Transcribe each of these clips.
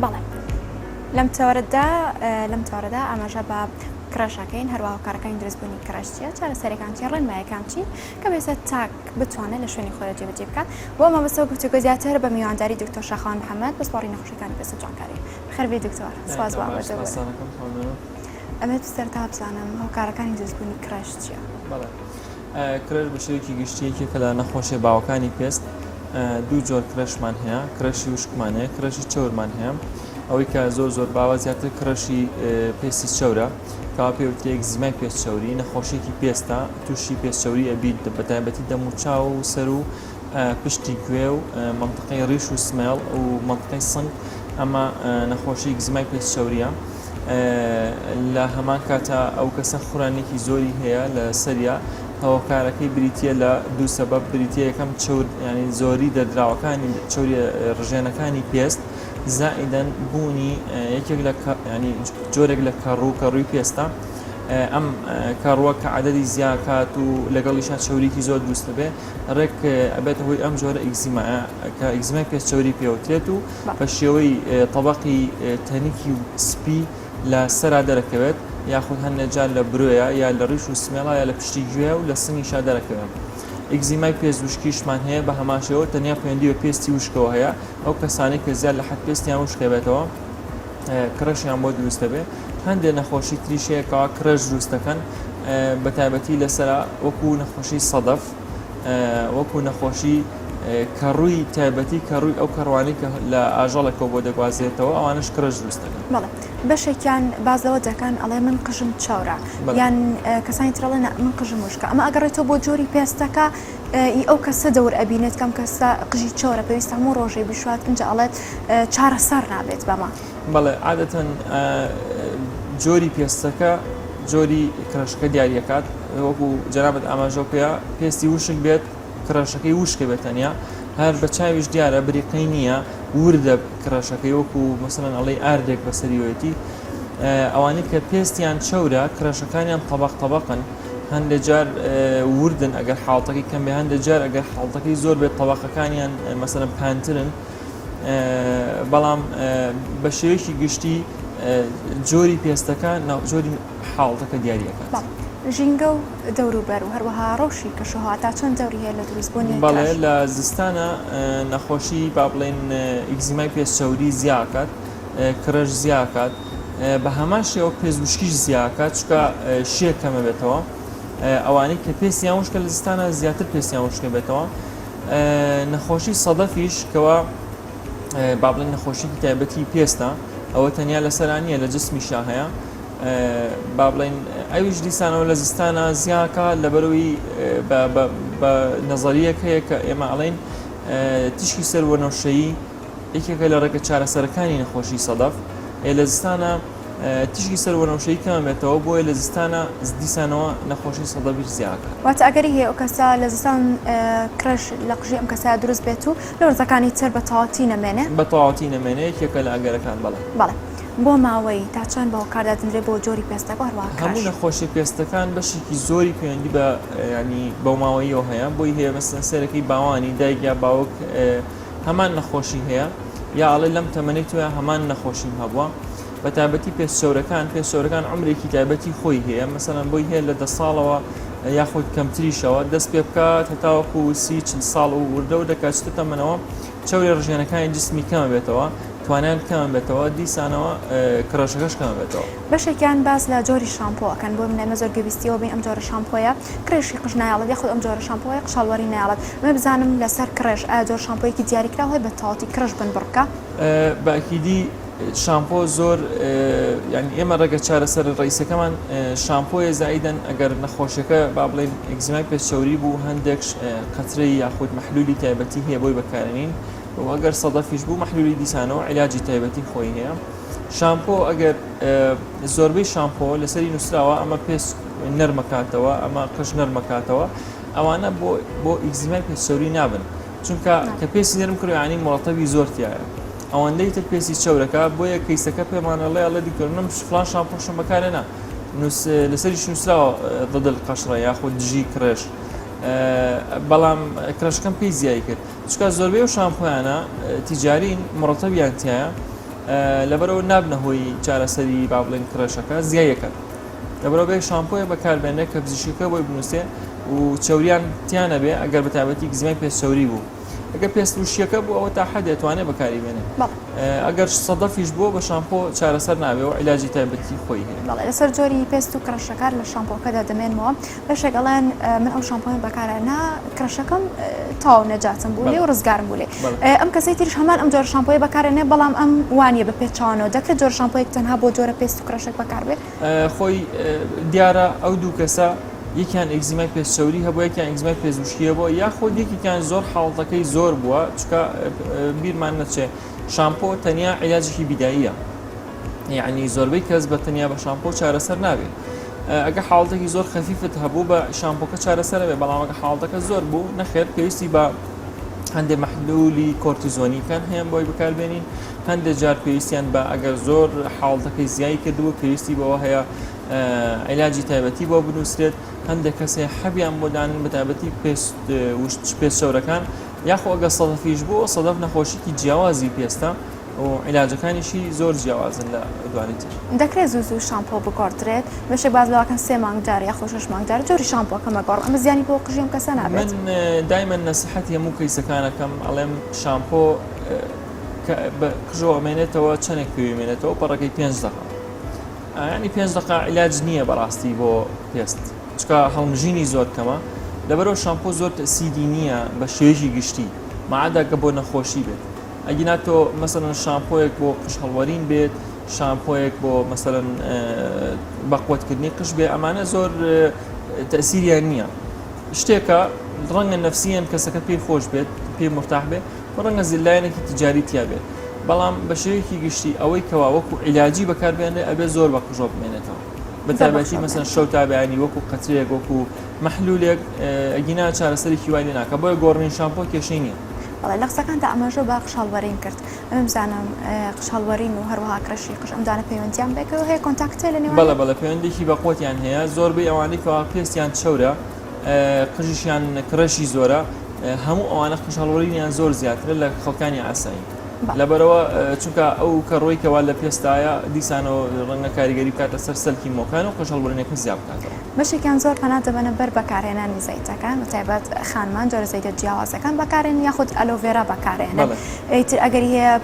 بەڵێ لەم تەوەرەدا لەم تەوەرەدا ئاماژە بە کڕێش ئەکەین هەروەها هۆکارەکانی دروستبوونی کڕێش چییە چارەسەریەکان چین ڕێنمایەکان چین کە پێویستە تاک بتوانێت لە شوێنی خۆیدا جێبەجێ بکات بۆ ئەم مەبەستەوە گفتوگۆ زیاتر بە میوانداری دکتۆر شاخەوان محەمەد پسپۆڕی نەخۆشیەکانی پێست و جوانکاری بەخێربێی دکتۆر سوپاس بۆ ئامادەبوونت ئەمەوێت سەرەتا بزانم هۆکارەکانی دروستبوونی کڕێش چییە؟ بەڵێ کڕێش بە شێوەیەکی گشتی یەکێکە لە نەخۆشیە باوەکانی پێست دوو جۆر کڕێشمان هەیە کڕێشی وشکمان هەیە کڕێشی چەورمان هەیە ئەوەی کە زۆر زۆر باوە زیاتر کڕێشی پێستی چەورە کەوا پێوترێ ئەگزیمای پێست چەوری نەخۆشیێکی پێستە تووشی پێست چەوری ئەبیت بە تایبەتی دەم و چاو و سەر و پشتی گوێ و منطقەی ڕیش و سمێڵ و منطقەی سنگ ئەمە نەخۆشی ئەگزیمای پێست چەوریە لە هەمان کاتا ئەو کەسە خورانێکی زۆری هەیە لە سەریا هۆکارەکەی بریتە لە دوو سەبەب بریتە یەکەم چەور ینی زۆری دەردراوەکانی چوری ڕژێنەکانی پێست زائیدەن بوونی یەکێک لە ینی جۆرێک لە کەڕوو کە ڕووی پێستە ئەم کەڕووە کە عددی زیاکات و لەگەڵیشا چوریکی زۆر دروست دەبێ ڕێک ئەبێتە هۆی ئەم جۆرە ئیگزیمایە کە ئیگزیمای پێست چەوری پێوترێت و بە شێوەی تەبەقی تەنکی و سپی لە سەرا دەرەکەوێت یاخود هەندێک جار لە برۆیە یا لە ڕیش و سمێڵا یا لە پشتی گوێ و لە سنگیشا دەرەکەوێت. ئیگزیمای پێست وشکیشمان هەیە بە هەمان شێوە تەنیا پەیوەندی بە پێستی وشکەوە هەیە ئەو کەسانەی کە زیاد لە حەد پێستیان وشک دەبێتەوە کڕێشیان بۆ دروست دەبێت هەندێک نەخۆشی تریش هەیە کەوا کڕێش دروست دەکەن بە تایبەتی لەسەر وەکو نەخۆشی سەدەف وەکو نەخۆشی کەڕووی تایبەتی کەڕووی ئەو کەڕوانەی کە لە ئاژەڵێکەوە بۆ دەگوازرێتەوە ئەوانەش کڕێش دروست دەکەن. بەڵێ بەشێکیان باس لەوە دەکەن ئەڵێ من قژم چەورە یان کەسانی تر ئەڵێن نا من قژم وشکە ئەمە ئەگەڕێتەوە بۆ جۆری پێستەکە ئی ئەو کەسە دەور ئەبینێت کەم کەسە قژی چەورە پێویستە هەموو ڕۆژێ بیشوات ئینجا ئەڵێت چارەسەر نابێت بەمە. بەڵێ عادەتەن جۆری پێستەکە جۆری کڕێشەکە دیاریەکات وەکو جەنابت ئاماژەو پێیا پێستی وشک بێت کڕێشەکەی وشکە بێت تەنیا هەر بە چاویش دیارە بریقەی نییە وردە کڕێشەکەی وەکو مەسەلەن ئەڵێی ئاردێک بەسەریەتی ئەوانەی کە پێستیان چەورە کڕێشەکانیان تەبق تەبقن هەندێک جار وردن ئەگەر حاڵتەکەی کەم بێ هەندێک جار ئەگەر حاڵتەکەی زۆر بێت تەبقەکانیان مەسەلەن پانترن بەڵام بە شێوەیەکی گشتی جۆری پێستەکە جۆری حاڵتەکە دیاری ئەکات. ژینگە و دەوروبەر و هەروەها ڕەوشی کەشوهەوا تا چەند دەوری هەیە لە دروستبوونی بەڵێ لە زستانە نەخۆشی با بڵێین ئیگزیمای پێست چەوری زیاکات کڕێش زیاکات بە هەمان شێوە پێست وشکیش زیاکات چونکە شێ کەمە بێتەوە ئەوانەی کە پێستیان وشکە لە زستانە زیاتر پێستیان وشکە بێتەوە نەخۆشی سەدەفیش کەوا با بڵێن نەخۆشیکی تایبەتی پێستە ئەوە تەنیا لەسەرا نییە لە جسمیشا هەیە با بڵێن ئەویش دیسانەوە لە زستانە زیاکە لەبەرەوەی بە نەزەریەک هەیە کە ئێمە ئەڵێن تیشکی سەروەنەوشەیی یەکێکە لە ڕێگە چارەسەرەکانی نەخۆشی سەدەف لە زستانە تیشکی سەر وەنەوشەیی کەم بێتەوە بۆیە لە زستانە دیسانەوە نەخۆشی سەدەفیش زیاکات. واتە ئەگەری هەیە ئەو کەسە لە زستان کڕێش لە قژی ئەم کەسە دروست بێت و لە وەرزەکانی تر بە تەواوەتی نەمێنێ؟ بە تەواوەتی نەمێنێ یەکێکە لە ئەگەرەکان بەڵێ. بەڵێ بۆ ماوەی تا چەند بە هۆکار دادەنرێ بۆ جۆری پێستەکە و هەروەها کڕێش؟ هەموو نەخۆشیە پێستەکان بەشێکی زۆری پەیوەندی بە یانی بەوماوەییەوە هەیە بۆی هەیە مەسەلەن سەیرەکەی باوانی دایک یا باوک هەمان نەخۆشی هەیە یا ئەڵێ لەم تەمەنەی تۆیا هەمان نەخۆشیم هەبووە بە تایبەتی پێست چەورەکان پێست چەورەکان عمرێکی تایبەتی خۆی هەیە مەسەلەن بۆی هەیە لە دە ساڵەوە یاخود کەمتریشەوە دەست پێ بکات هەتاوەکو سی چل ساڵ و وردە وردە کە چتە تەمەنەوە چەوری ڕژێنەکانی جسمی کەمە بێتەوە توانیان کەمە بێتەوە دیسانەوە کڕێشەکەش کەمە بێتەوە. بەشێکیان باس لە جۆری شامپۆ ئەکەن بۆ منە ئێمە زۆر گوێبیستی ئەوە بین ئەم جۆرە شامپۆیە کڕێشی قژ نایەڵێت یاخود ئەم جۆرە شامپۆیە قژاڵوەری نایەڵێت ئەمە بزانم لەسەر کڕێش ئایا جۆرە شامپۆیەکی دیاریکراو هەیە بە تەواوەتی کڕێش بنبڕ بکا؟ بە ئەکیدی شامپۆ زۆر یانی ئێمە ڕێگە چارەسەرە ڕئیسەکەمان شامپۆیە زائیدەن ئەگەر نەخۆشیەکە با بڵێین ئەگزیمای پێست چەوری بوو هەندێک قەترەی یاخود مەحلولی تایبەتی هەیە بۆی بەکارێنین و ئەگەر سەدەفیش بوو مەحلولی دیسانەوە عیلاجی تایبەتی خۆی هەیە شامپۆ ئەگەر زۆربەی شامپۆ لەسەری نووسراوە ئەمە پێست نەرمەکاتەوە ئەمە قژ نەرمەکاتەوە ئەوانە بۆ بۆ ئیگزیمای پێست چەوری نابن چونکە کە پێستی نەرم کرد یانی مڕەتەبی زۆر تایە ئەوەندەی تر پێستی چەورەکە بۆیە کەیسەکە پێمانەڵێ ئەڵێ دکتۆر منم فلان شامپۆشم بەکارێنا نووس لەسەریش نووسراوە ضد القشرە یاخود دژی کڕێش بەڵام کڕێشەکەم پێی زیای کرد چونکە زۆربەی ئەو شامپۆیانە تیجارین مڕەتەبیان تایە. لەبەرئەوە نابنە هۆی چارەسەری با بڵێن crush ەکە زیایەکەن لەبەرئەوە بێ شامپۆیە بەکاربێنێ کە پزیشکەکە بۆی بنووسێ و چەوریان تیا نەبێ ئەگەر بە تایبەتی ئیگزیمای پێست چەوری بوو ئەگەر پێست وشیەکە بوو ئەوە تا حەدێ توانێ بەکاری بێنێ ئەگەر سەدەفیش بووە بە شامپۆ چارەسەر نابێ و عیلاجی تایبەتی خۆی هەیە. بەڵێ لەسەر جۆری پێست و crush ەکار لە شامپۆکەدا دەمێنمەوە بەشێک ئەڵێن من ئەو شامپۆیەم بەکارهێنا crush ەکەم تەواو نەجاتم بوو لێ و ڕزگارم بوو لێ ئەم کەسەی تریش هەمان ئەم جۆرە شامپۆیە بەکارێنێ بەڵام ئەم وانە بە پێچەوانەوە دەکرێت جۆرە شامپۆیەک تەنها بۆ جۆرە پێست و crush ێک بەکاربێت خۆی دیارە ئەو دوو کەسە یەکیان ئێگزیمای پێست چەوری هەبوو یەکیان ئێگزیمای پێست وشکی هەبووە یاخود یەکێکیان زۆر حاڵەتەکەی زۆر بووە چونکە بیرمان نەچێ شامپۆ تەنیا عیلاجێکی بیداییە یعنی زۆربەی کەس بە تەنیا بە شامپۆ چارەسەر نابێت ئەگە حاڵەتێکی زۆر خەفیفت هەبوو بە شامپۆکە چارەسەرە بێ بەڵام ئەگە حاڵەتەکە زۆر بوو نەخێر پێویستی بە هەندێک مەحلولی کۆرتیزۆنیکان هەیە بۆی بەکاربێنین هەندێک جار پێویستیان بە ئەگەر زۆر حاڵەتەکەی زیای کردبوو پێویستی بەوە هەیە عیلاجی تایبەتی بۆ بنووسرێت هەندێک کەسێ حەبیان بۆ دانن بە تایبەتی پێست پێست چەورەکان یاخۆ ئەگەر سەدەفیش بوو سەدەف نەخۆشیکی جیاوازی پێستە و عیلاجەکانیشی زۆر جیاوازن لە دوانی تر. دەکرێت زوو زوو شامپۆ بگۆڕدرێت؟ بەشێک باس لەوەکەن سێ مانگ جار یاخۆ شەش مانگ جار جۆری شامپۆکە مەگۆڕ ئەمە زیانی بۆ قژی ئەم کەسە نابێت؟ من دایمەن نەسیحەتی هەموو کەیسەکان ئەکەم ئەڵێم شامپۆ کە بە قژەوە ئەمێنێتەوە چەنێک پێوی مێنێتەوە پەڕەکەی پێنج دەقە یانی پێنج دەقە عیلاج نییە بەڕاستی بۆ پێست چونکە هەڵمژینی زۆر کەمە لەبەرەوە شامپۆ زۆر تەسیری نییە بە شێوەیەکی گشتی مەعەدا کە بۆ نەخۆشی بێت ئەگینا تۆ مەسەلەن شامپۆیەک بۆ قژ هەڵوەرین بێت شامپۆیەک بۆ مەسەلەن بەقوەتکردنی قژ بێ ئەمانە زۆر تەسیریان نییە شتێکە ڕەنگە نەفسیەن کەسەکە پێی خۆش بێت پێی مرتاح بێت و ڕەنگە زلایەنێکی تجاری تیا بێت بەڵام بە شێوەیەکی گشتی ئەوەی کەوا وەکو عیلاجی بەکاربێنێ ئەبێ زۆر بە قژۆ بمێنێتەوە بە تایبەتی مەسەن شەو تا بەیانی وەکو قەترێک وەکو مەحلولێک ئەگینا چارەسەرێکی وای لێ ناکە بۆیە گۆڕینی شامپۆ کێشەی نییە. بەڵێ لە قسەکانتا ئاماژە بە قژهەڵوەرین کرد ئەمن بزانم قژهەڵوەرین و هەروەها crush ی قژ ئەم دوانە پەیوەندیان بەیەکەوە هەیە contact هەیە لە نێوانیان؟ بەڵێ بەڵێ پەیوەندێکی بەقوەتیان هەیە زۆربەی ئەوانەی کەوا پێستیان چەورە قژیشیان crush ی زۆرە هەموو ئەوانە قژهەڵوەرینیان زۆر زیاترە لە خەڵکانی ئاسایی لەبەرەوە چونکە ئەو کەڕووی کەوا لە پێستایە دیسانەوە ڕەنگە کاریگەری بکاتە سەر سەلکی مۆکان و قژهەڵوەرینەکە زیاد بکاتەوە. بەشێکیان زۆر پەنا دەبەنە بەر بەکارهێنانی زەیتەکان بەتایبەت خانمان جۆرە زەیتە جیاوازەکان بەکارێن یاخود ئەلۆڤێرا بەکارێنن ئیتر ئەگەری هەیە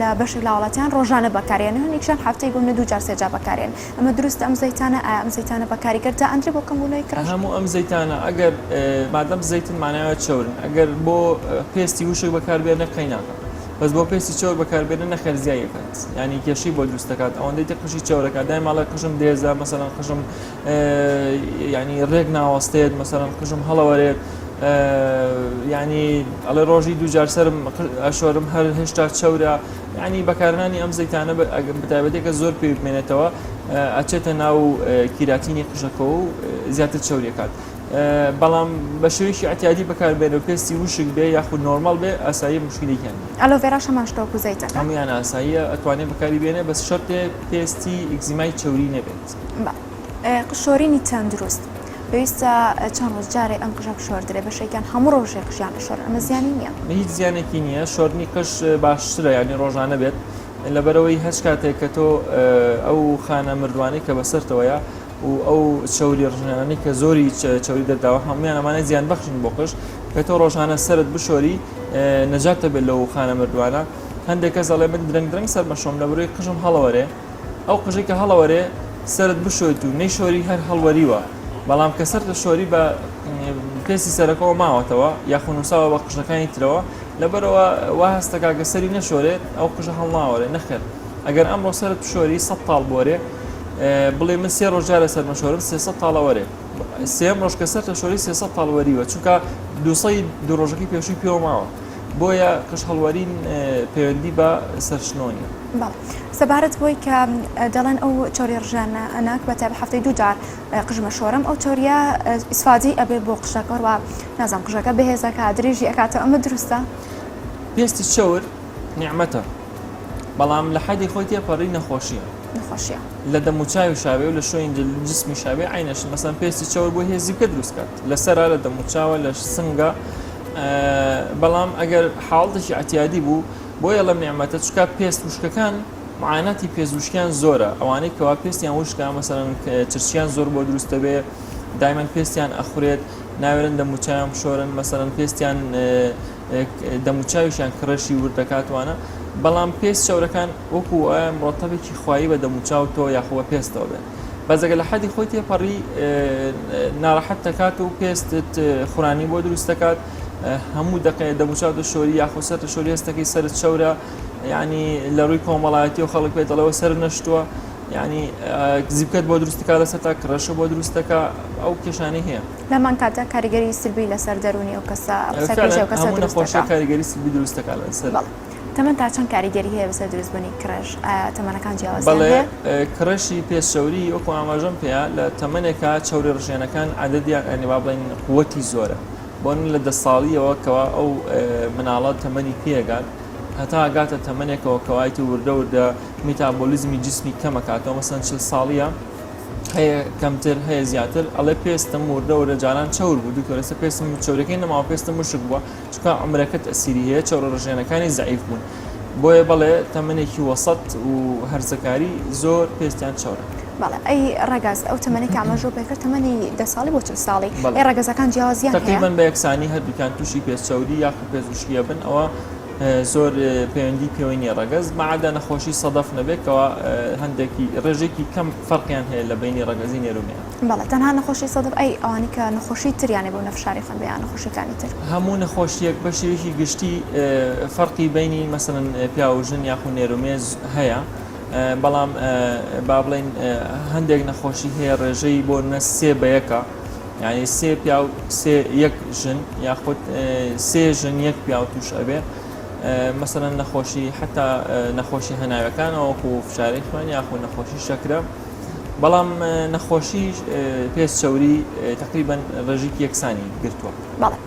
لە بەشێک لە وڵاتیان ڕۆژانە بەکارێن هەندێکیان هەفتەی بۆ منە دوو جار سێ جار بەکارێن ئەمە دروستە ئەم زەیتانە ئایا ئەم زەیتانە بەکاریگەر دائەندرێ بۆ کەمبوونەوەی crush؟ هەموو ئەم زەیتانە ئەگەر مادەم زەیتن مانایە چەورن ئەگەر بۆ پێستی وشک بەکاربێنە قەیناکە بەس بۆ پێستی چەور بەکاربێنە نەخێر زیای ئەکات یانی کێشەی بۆ دروست دەکات ئەوەندەی تر قژی چەورەکات دایم ئەڵێ قژم دێزە مەسەلەن قژم یانی ڕێک ناوەستێت مەسەلەن قژم هەڵەوەرێت یانی ئەڵێ ڕۆژی دوو جار سەرم ئەشۆرم هەر هێشتا چەورە یانی بەکارهێنانی ئەم زەیتانە بەتایبەتێکە زۆر پێ بمێنێتەوە ئەچێتە ناو کیراتینی قژەکەەوە و زیاتر چەوریەکات بەڵام بە شێوەیەکی ئەتیادی بەکاربێنە و پێستی وشک بێ یاخود نۆرماڵ بێ ئاسایی مشکلێکیان نیە. ئەلۆڤێراش هەمان شتە وەکو زەیتەکە. هەموویان ئاساییە ئەتوانێ بەکاری بێنێ بەس شەرتێ پێستی ئیگزیمای چەوری نەبێت. بە قژشۆرینی تەندروست پێویستە چەند ڕۆژ جارێ ئەم قژە بشۆردرێ بەشێکیان هەموو ڕۆژێ قژیان ئەشۆرن ئەمە زیانی نییە؟ هیچ زیانێکی نییە شۆردنی قژ باشترە یانی ڕۆژانە بێت لەبەرئەوەی هەچ کاتێک کە تۆ ئەو خانە مردوانەی کە بەسەرتەوەیە و ئەو چەوری ڕژێنانەی کە زۆری چەوری دەرداوە هەمویان ئەمانە زیان بەخشن بۆ قژ کە تۆ ڕۆژانە سەرت بشۆری نەجات دەبێت لەو خانە مردوانە هەندێک کەس ئەڵێ من درەنگ درەنگ سەر مەشۆم لە بەرەوەی قژم هەڵەوەرێ ئەو قژەی کە هەڵەوەرێ سەرت بشۆیت و نەیشۆری هەر هەڵوەریوە بەڵام کە سەر دەشۆری بە پێستی سەرەکەەوە ماوەتەوە یاخو نووساوە بە قژەکانی ترەوە لەبەرەوە وا هەستەکە کە سەری نەشۆرێت ئەو قژە هەڵناوەرێ نەخێر ئەگەر ئەمڕۆ سەرت بشۆری سە تاڵ بۆرێ بڵێ من سێ ڕۆژ جارە سەرمە شۆرم 300 تاڵە وەرێ سێم ڕۆژ کە سەرتە شۆری 300 تاڵ وەریوە چونکە دوسەی دوو ڕۆژەکەی پێشووی پێوە ماوە بۆیە قژ هەڵوەرین پەیوەندی بە سەرشنۆ نیە. بەڵێ سەبارەت بۆی کە دەڵێن ئەو چەوری ڕژانە ئەناک بە تایبەت هەفتەی دوو جار قژمە شۆرم ئەو چەوریە ئیسفادەی ئەبێ بۆ قژەکە وە نازانم قژەکە بەهێزەکە درێژی ئەکاتەوە ئەمە دروستە؟ پێستی چەور نیعمەتە بەڵام لە حەدی خۆی تێپەڕی نەخۆشیە. نەخۆشیە. لە دەموچاویشا بێ و لە شوێنی جسمیشا بێ عەینەش مەسەن پێستی چەور بۆ هێزی بکە دروست کات لە سەرا لە دەموچاوە لە سنگە بەڵام ئەگەر حاڵتێکی ئەتیادی بوو بۆیە ئەڵێم نیعمەتە چونکە پێست وشکەکان معاناتی پێست وشکیان زۆرە ئەوانەی کەوا پێستیان وشکە مەسەلەن چرچیان زۆر بۆ دروست دەبێ دایمەن پێستیان ئەخورێت ناوێرن دەموچاویان بشۆرن مەسەلەن پێستیان دەموچاویشیان کڕێشی ورد دەکاتوانە بەڵام پێست چەورەکان وەکو مڕەتەبێکی خوایی بە دەموچاو تۆ یاخۆ بە پێستەوە بێت بەس ئەگەر لە حەدی خۆی تێپەڕی ناڕەحەت دەکات و پێستت خورانی بۆ دروست دەکات هەموو دەقەیە دەموچاو دەشۆری یاخۆ سەر دەشۆری هەستەکەی سەرت چەورە یعنی لە ڕووی کۆمەڵایەتی و خەڵک پێت دەڵێەوە سەر نەشتووە یعنی زیپکەت بۆ دروست دەکات لەسەر تا کڕەشە بۆ دروست دەکا ئەو کێشانەی هەیە. لەمان کاتدا کاریگەری سلبی لەسەر دەروونی ئەو کەسە سەر ئەو کەسە هەموو نەخۆشیە کاریگەری سلبی دروست دەکات لەسەر. تەمەن تا چەند کاریگەری هەیە بەسەر دروستبوونی کڕێش؟ ئایا تەمەنەکان جیاوازیان بەڵێ هەیە؟ کڕێشی پێست چەوری وەکو ئاماژەم پێیا لە تەمەنێکا چەوری ڕژێنەکان عەدەدیان یانی با بڵێین قوەتی زۆرە بۆ نمونە لە دە ساڵیەوە کەوا ئەو مناڵە تەمەنی پێگات هەتا گاتە تەمەنێکەوە کەوایتی وردە وردە میتابۆلیزمی جسمی کەمەکاتەوە مەسەن چل ساڵیە هەیە کەمتر هەیە زیاتر ئەڵێ پێستم وردە وردە جاران چەور بوو دکتۆر ئێستا پێستم چەورەکەی نەماوە پێستم وشک بووە چونکە عومرەکە تەئسیری هەیە چەورە ڕژێنەکانی زەعیف بوون بۆیە بەڵێ تەمەنێکی وەسەت و هەرزەکاری زۆر پێستیان چەورە. بەڵێ ئەی ڕەگەز ئەو تەمەنەی کە ئاماژەو پێکرد تەمەنی دە ساڵی بۆ 40 ساڵی ئەی ڕەگەزەکان جیاوازیان هەیە؟ تەقریبەن بە یەکسانی هەردووکیان تووشی پێست چەوری یاخود پێست وشکی ئەبن ئەوە زۆر پەیوەندی پێوەی نییە ڕەگەز مەعدا نەخۆشی سەدەف نەبێت کەوا هەندێکی ڕێژێکی کەم فەرقیان هەیە لە بینی ڕەگەزی نێر و مێ. بەڵێ تەنها نەخۆشی سەدەف ئەی ئەوانەی کە نەخۆشی تریان هەیە بۆ نە فشاری خوێن بێ یان نەخۆشیەکانی تر؟ هەموو نەخۆشیەک بە شێوەیەکی گشتی فەرقی بینی مەسەلەن پیاو و ژن یاخو نێر و مێ هەیە بەڵام با بڵێین هەندێک نەخۆشی هەیە ڕێژەی بۆ نە سێ بە یەکە یعنی سێ پیاو سێ یەک ژن یاخود سێ ژن یەک پیاو توش ئەبێ مەسەلەن نەخۆشی حتا نەخۆشی هەناوەکانەوە وەکو فشاری خوێن یاخود نەخۆشی شەکرە بەڵام نەخۆشی پێست چەوری تقریبا ڕێژێکی یەکسانی گرتووە. بەڵێ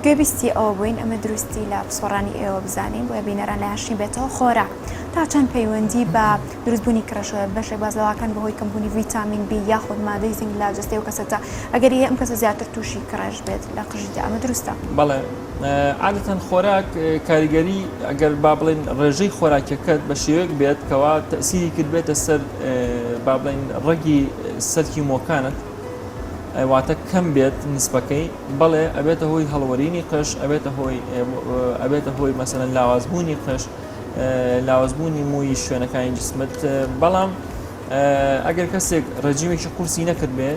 گوێبیستی ئەوە بووین ئەمە دروستی لە پسپۆڕانی ئێوە بزانین بۆیە بینەران لایان شین بێتەوە خۆراک تا چەند پەیوەندی بە دروستبوونی کڕێشەوە بەشێک باس لەوەکەن بەهۆی کەمبوونی ڤیتامین بی یاخود مادەی زینگ لە جەستەی ئەو کەسەدا ئەگەری هەیە ئەم کەسە زیاتر تووشی کڕێش بێت لە قژیدا ئەمە دروستە؟ بەڵێ عادەتەن خۆراک کاریگەری ئەگەر با بڵێن ڕێژەی خۆراکیەکەت بە شێوەیەک بێت کەوا تەسیری کردبێتە سەر با بڵێن ڕەگی سەرکی مۆکانت واتە کەم بێت نسبەکەی بەڵێ ئەبێتە هۆی هەڵوەرینی قژ ئەبێتە هۆی ئەبێتە هۆی مەسەلەن لاوازبوونی قژ لاوازبوونی مووی شوێنەکانی جسمت بەڵام ئەگەر کەسێک ڕێجیمێکی قورسی نەکرد بێ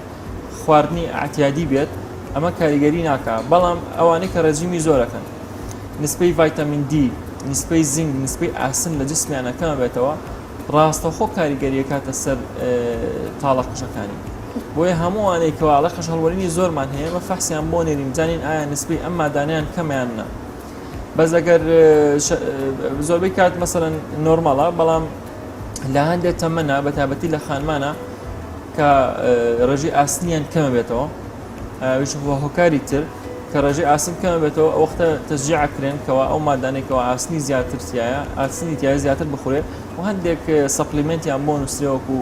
خواردنی ئەعتیادی بێت ئەمە کاریگەری ناکا بەڵام ئەوانەی کە ڕێجیمی زۆرەکەن نسبەی ڤایتامین دی نسبەی زینگ نسبەی ئاسن لە جسمیانە کەمە بێتەوە ڕاستەوخۆ کاریگەری ئەکاتە سەر تاڵە قژەکانی بۆیە هەمووانەی کەوا ئەڵێ قژ هەڵوەرینی زۆرمان هەیە ئێمە فەحسیان بۆ نێرین بزانین ئایا نسبەی ئەم مادانەیان کەمە یان نا بەس ئەگەر زۆربەی کات مەسەلەن نۆرماڵە بەڵام لە هەندێک تەمەنە بە تایبەتی لە خانمانە کە ڕێژەی ئاسنیان کەمە بێتەوە ئەویش بۆ هۆکاری تر کە ڕێژەی ئاسن کەمە بێتەوە ئەو وەختە تەشجیع کرێن کەوا ئەو مادانەی کەوا ئاسنی زیاتر تایە ئاسنی تایە زیاتر بخورێ و هەندێک supplement یان بۆ نووسرێ وەکو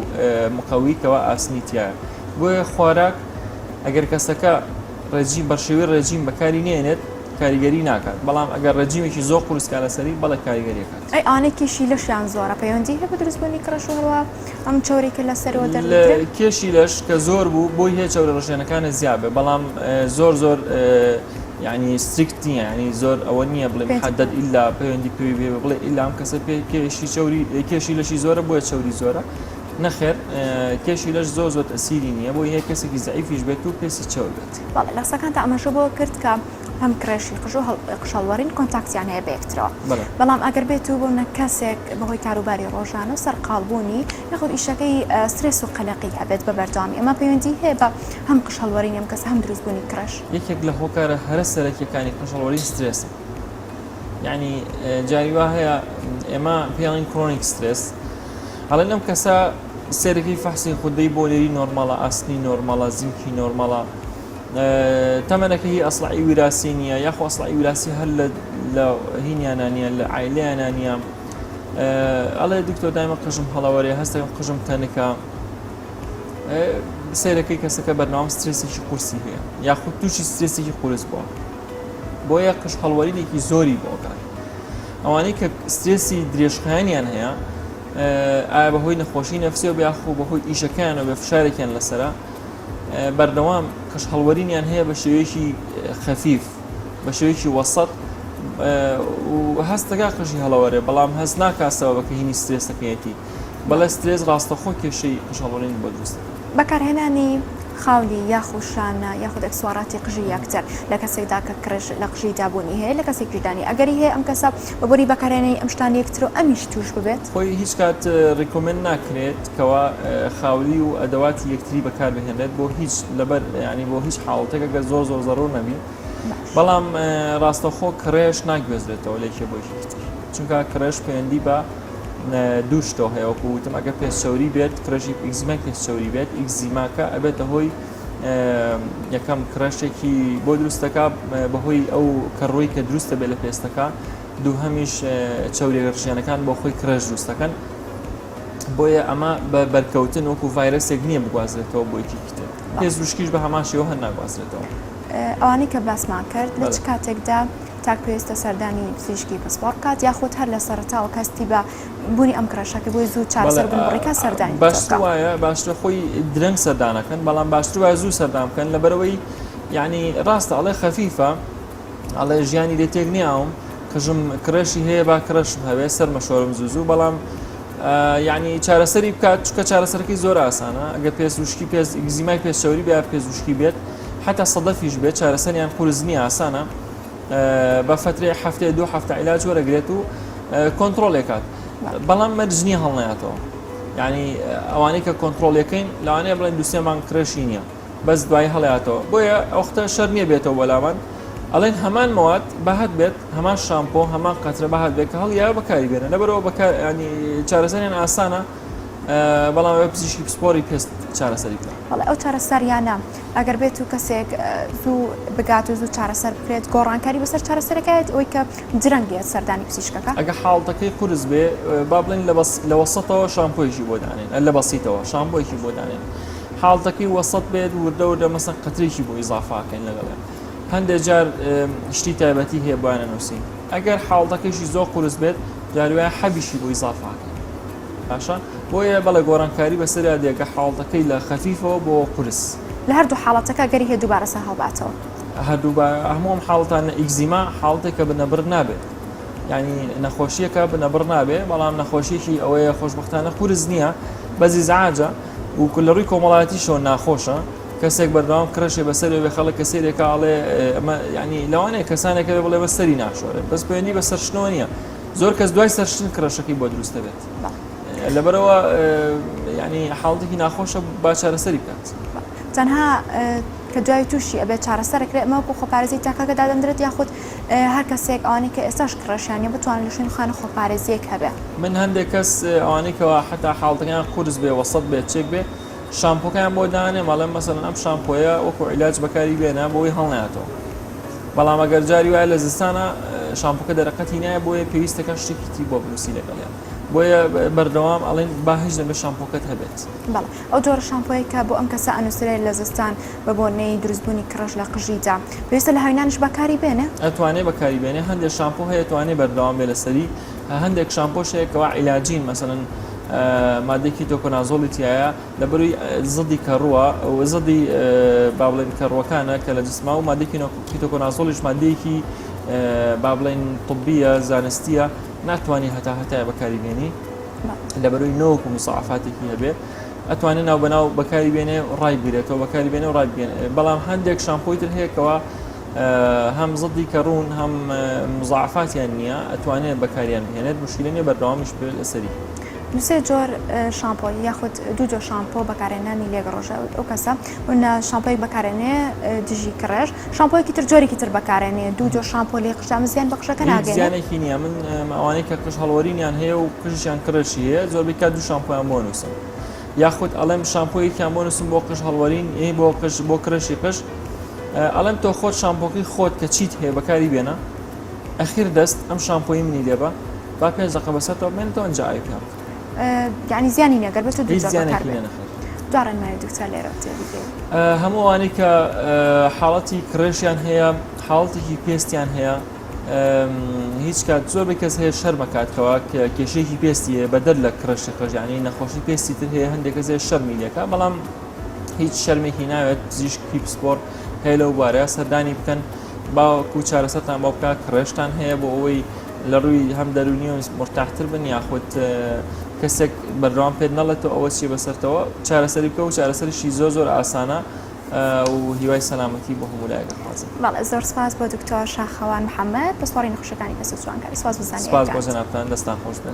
مقەوی کەوا ئاسنی تایە بۆیە خۆراک ئەگەر کەسەکە ڕێجیم بە شێوەی ڕێجیم بەکاری نێنێت کاریگەری ناکات بەڵام ئەگەر ڕێجیمێکی زۆر قورس کا لەسەری بەڵێ کاریگەری ئەکات. ئەی ئەوانەی کێشی لەشیان زۆرە پەیوەندی هەیە بە دروستبوونی کڕێش و هەروەها ئەم چەوری کە لە سەرەوە دەردەکرێت؟ کێشی لەش کە زۆر بوو بۆی هەیە چەورە ڕژێنەکانت زیاد بێت بەڵام زۆر زۆر یعنی strict نییە یعنی زۆر ئەوە نییە بڵێ محدد ئیلا پەیوەندی پێوی بێ بڵێ ئیلا ئەم کەسە پێ کێشی چەوری کێشی لەشی زۆرە بۆیە چەوری زۆرە نەخێر کێشی لەش زۆر زۆر تەسیری نییە بۆی هەیە کەسێکی زەعیفیش بێت و پێستی چەور بێت. بەڵێ لە قسەکانتا ئاماژە بەوە کرد کە هەم کڕێشی قژ و قژهەڵوەرین contact یان هەیە بە یەکترەوە بەڵام ئەگەر بێت و بۆنە کەسێک بەهۆی کاروباری ڕۆژانە و سەرقاڵبوونی یاخود ئیشەکەی سترێس و قەلەقی هەبێت بە بەردەوامی ئەمە پەیوەندی هەیە بە هەم قژهەڵوەرینی ئەم کەسە هەم دروستبوونی کڕێش. یەکێک لە هۆکارە هەرە سەرەکیەکانی قژهەڵوەرین سترێسە یعنی جاری وا هەیە ئێمە پێڵین chronic stress ئەڵێن ئەم کەسە سێرەکەی فەحسی خودەی بۆ نێری نۆرماڵە ئاسنی نۆرماڵە زینکی نۆرماڵە تەمەنەکە هی ئەسڵعی ویراسی نییە یاخۆ ئەسڵعی ویراسی هەر لە هینیانە نییە لە عیلەیانە نییە ئەڵێ دکتۆر دایمە قژم هەڵەوەرێ هەستەکەم قژم تەنکە سەیرەکەی کەسەکە بەرناوام سترێسێکی قورسی هەیە یاخود تووشی سترێسێکی قورس بووە بۆیە قژ هەڵوەرینێکی زۆری بۆکات. ئەوانەی کە سترێسی درێژخایەنیان هەیە ئایا بەهۆی نەخۆشی نەفسیەوە بێ یاخۆ بەهۆی ئیشەکەیانەوە بێ فشارێکیان لەسەرە بەردەوام قژ هەڵوەرینیان هەیە بە شێوەیەکی خەفیف بە شێوەیەکی وەسەت و هەستەکە قژی هەڵەوەرێ بەڵام هەست ناکاسەوە بە کە هینی سترێسەکەیەتی بەڵێ سترێس ڕاستەخۆ کێشەی قژ هەڵوەرین بۆ دروست دەکات. بەکارهێنانی خاولی یاخود شانە یاخود ئەکسواراتی قژی یەکتر لە کەسێکدا کە کڕێش لە قژیدا بوونی هەیە لە کەسێکیشدا نییە ئەگەری هەیە ئەم کەسە بە بۆنەی بەکارهێنانی ئەم شتانە یەکتر و ئەمیش تووش ببێت؟ خۆی هیچ کات recommend ناکرێت کەوا خاولی و ئەدەواتی یەکتری بەکاربهێنرێت بۆ هیچ لەبەر یانی بۆ هیچ حاڵەتێک ئەگەر زۆر زۆر زەرور نەبی بەڵام ڕاستەوخۆ کڕێش ناگوێزرێتەوە لە یەکێ بۆ یەکێکی تر چونکە کڕێش پەیوەندی بە دوو شتەوە هەیە وەکو وتم ئەگەر پێست چەوری بێت کڕێشی ئیگزیمای پێست چەوری بێت ئیگزیماکە ئەبێتە هۆی یەکەم کڕێشێکی بۆ دروستەکە بەهۆی ئەو کەڕووی کە دروستە بێت لە پێستەکە دووهەمیش چەوریە ڕژێنەکان بۆ خۆی کڕێش دروستەکەن بۆیە ئەمە بە بەرکەوتن وەکو ڤایرەسێک نییە بگوازرێتەوە بۆ یەکێکی تر پێست وشکیش بە هەمان شێوە هەر ناگوازرێتەوە. ئەوانەی کە باسمان کرد لە چ کاتێکدا تاک پێویستە سەردانی پزیشکی پسپۆڕ بکات یاخود هەر لە سەرەتاوە کەستی بە بوونی ئەم کڕێشەکە بۆی زوو چارەسەر بنبڕی کە سەردانی دکتۆر باشتر بکات؟ وایە باشترە خۆی درەنگ سەردانەکەن بەڵام باشتر وایە زوو سەردان بکەن لەبەرئەوەی یعنی ڕاستە ئەڵێ خەفیفە ئەڵێ ژیانی لێ تێک نیاوم قژم کڕێشی هەیە با کڕێشم هەبێ سەر مەشۆرم زوو زوو بەڵام یعنی چارەسەری بکات چکە چارەسەرەکەی زۆر ئاسانە ئەگە پێست وشکی پێست ئیگزیمای پێست چەوری بێ پێست وشکی بێت حتا سەدەفیش بێت چارەسەریان قورس نییە ئاسانە بە فترەی هەفتەیە دوو هەفتە عیلاج وەرەگرێت و کۆنتترۆلێکات بەڵام مەرج نییە هەڵنایەتەوە یعنی ئەوانەی کە کۆنتترۆلەکەین لەوانەیە بڵێن دوسێ مانگ کڕێشی نییە بەس دوایی هەڵیاتەوە بۆیە ئەوختە شەر نییە بێتەوە بەلامان ئەڵێن هەمان مەواد بەهات بێت هەمان شامپۆ هەمان قەترە بەهات بێت کە هەڵیا بەکاری بێنە لەبەرەوە بەکار ینی چارەسەریان ئاسانە بەڵام ئەوە پزیشکی پسپۆری پێست چارەسەری بکات. بەڵێ ئەو چارەسەریانە ئەگەر بێت و کەسێک زوو بگات و زوو چارەسەر بکرێت گۆڕانکاری بەسەر چارەسەرەکەیت ئەوەی کە درەنگ بێت سەردانی پزیشکەکە. ئەگە حاڵتەکەی قورس بێ با بڵێن لە وەسەتەوە شامپۆیەکی بۆ دانێن لە بەسیتەوە شامپۆیەکی بۆ دانێن حاڵتەکەی وەسەت بێت وردە وردە مەسەن قەترێکی بۆ ئیزافاکەین لەگەڵێ هەندێک جار شتی تایبەتی هەیە بۆیان نووسین ئەگەر حاڵتەکەیشی زۆر قورس بێت جاری وایە حەبیشی بۆ ئیزافاکەین باشە بۆیە بەڵێ گۆڕانکاری بەسەریا دێ کە حاڵتەکەی لە خەفیفەوە بۆ قورس. لە هەردوو حاڵەتەکە ئەگەری هەیە دووبارە سەر هەڵباتەوە. هەردوو بە هەموو ئەم حاڵەتانە ئیگزیما حاڵەتێکە بنەبڕ نابێت یعنی نەخۆشیەکە بنەبڕ نابێ بەڵام نەخۆشیەکی ئەوەیە خۆشببختانە قورس نییە بەس ئیزعاجە و لە ڕووی کۆمەڵایەتیشەوە ناخۆشە کەسێک بەردەوام کڕێشێ بەسەرێ بێ خەڵک کە سەیرێکا ئەڵێ ئەمە یعنی لەوانەیە کەسانێک هەبێ بڵێ بە سەری ناشۆرێ بەس پەیوەندی بە سەرشتنەوە نییە زۆر کەس دوای سەرشتن کڕێشەکەی بۆ دروست دەبێت لەبەرەوە ینی حاڵتێکی ناخۆشە با چارەسەری بکات. تەنها کە دوای تووشی ئەبێت چارەسەرەکرێت ئەمە وەکو خۆپارێزی تاکەکە دادەندرێت یاخود هەر کەسێک ئەوانەی کە ئێستاش کڕێشیان نیە بتوانن لە شوێنی خۆیان خۆپارێزیەک هەبێ. من هەندێک کەس ئەوانەی کەوا حەتا حاڵتەکەیان قورس بێ وەسەت بێت چێک بێ شامپۆکەیان بۆ دانێم ئەڵێم مەسەلەن ئەم شامپۆیە وەکو عیلاج بەکاری بێنە بۆی هەڵنایەتەوە بەڵام ئەگەر جاری وایە لە زستانە شامپۆکە دەرەقەتی نایە بۆیە پێویستەکە شتێکی تری بۆ بنووسی لەگەڵیان بۆیە بەردەوام ئەڵێن با هیچ نەبێ شامپۆکەت هەبێت. بەڵێ ئەو جۆرە شامپۆیە کە بۆ ئەم کەسە ئەنووسرێت لە زستان بە بۆنەی دروستبوونی کڕێش لە قژیدا پێویستە لە هاوینانیش بەکاری بێنێ؟ ئەتوانێ بەکاری بێنێ هەندێک شامپۆ هەیە توانێ بەردەوام بێ لەسەری هەندێک شامپۆش هەیە کەوا عیلاجین مەسەلەن مادەی کیتۆکۆنازۆڵی تایە لەبەروی زدی کەڕووە زدی با بڵێن کەڕوەکانە کە لە جسما و مادەی کیتۆکۆنازۆڵیش مادەیەکی با بڵێن طبیە زانستیە ناتوانانی هەتا هەتایە بەکاری بێنی لەبەروی نەوەکو مزاعفاتێکی هەبێ ئەتوانێت ناو بەناو بەکاری بێنێ ڕای بگرێتەوە بەکاری بێنێ و ڕای بگەێنێ بەڵام هەندێک شامپۆی تر هەیەکەوە هەم زدی کەڕوون هەم مزاعفاتیان نییە ئەتوانێت بەکاریان بهێنێت مشکلە نییە بەردەوامیش بێت لەسەری. دوسێ جۆر شامپۆ یاخود دوو جۆر شامپۆ بەکارهێنانی لێک ڕۆژە ئەو کەسە ونە شامپۆیەک بەکارێنێ دژی کڕێژ شامپۆیەکی تر جۆرێکی تر بەکارێنێ دوو جۆر شامپۆ لێ قژدا من زیان بە قژەکە هیچ ناگەێنێ زیانێکی نییە من ئەوانەی کە قژ هەڵوەرینیان هەیە و قژیان کڕێشی هەیە زۆربەی کات دوو شامپۆیان بۆ نووسم یاخود ئەڵێم شامپۆیەکیان بۆ نووسم بۆ قژ هەڵوەرین ی بۆ قژ بۆ کڕێشی قژ ئەڵێم تۆ خۆت شامپۆکەی خۆت کە چیت هەیە بەکاری بێنە ئەخیر دەست ئەم شامپۆی منی لێبە با پێنج دەقە بەسەرتەوە بمێنێتەوە ئینجا ئاوی پیا بکە. یانی زیانی نیە گەر بێت و هیچ زیانێکی نیە نەخێر. دوا ڕێنمایی دکتۆر لێرەوە تێبگەین. هەموو ئەوانەی کە حاڵەتی کڕێشیان هەیە حاڵەتێکی پێستیان هەیە. هیچ کات زۆربەی کەس هەیە شەرمەکات کەوا کێشەیەکی پێستی هەیە بەدەر لە crush ی قژ یعنی نەخۆشی پێستی تر هەیە هەندێک کەس هەیە شەرمی لێکا بەڵام هیچ شەرمێکی ناوێت پزیشکی پسپۆر هەیە لەو بارەیە سەردانی بکەن باوەکو چارەسەرتان بۆ بکات crush تان هەیە بۆ ئەوەی لە ڕووی هەم دەرونی و مرتاحتر بن یاخود کەسێک بەردەوام پێت نەڵێتەوە ئەوە چیە بەسەرتەوە چارەسەری بکە و چارەسەریشی زۆر زۆر ئاسانە و هیوای سەلامەتی بۆ هەموو لایەک ئەخوازم. بەڵێ زۆر سپاس بۆ دکتۆر شاخەوان محمد پسپۆڕی نەخۆشیەکانی پێست و جوانکاری سپاس بۆ زانیاریەکانت. سپاس بۆ جەنابتان دەستان خۆش بێت.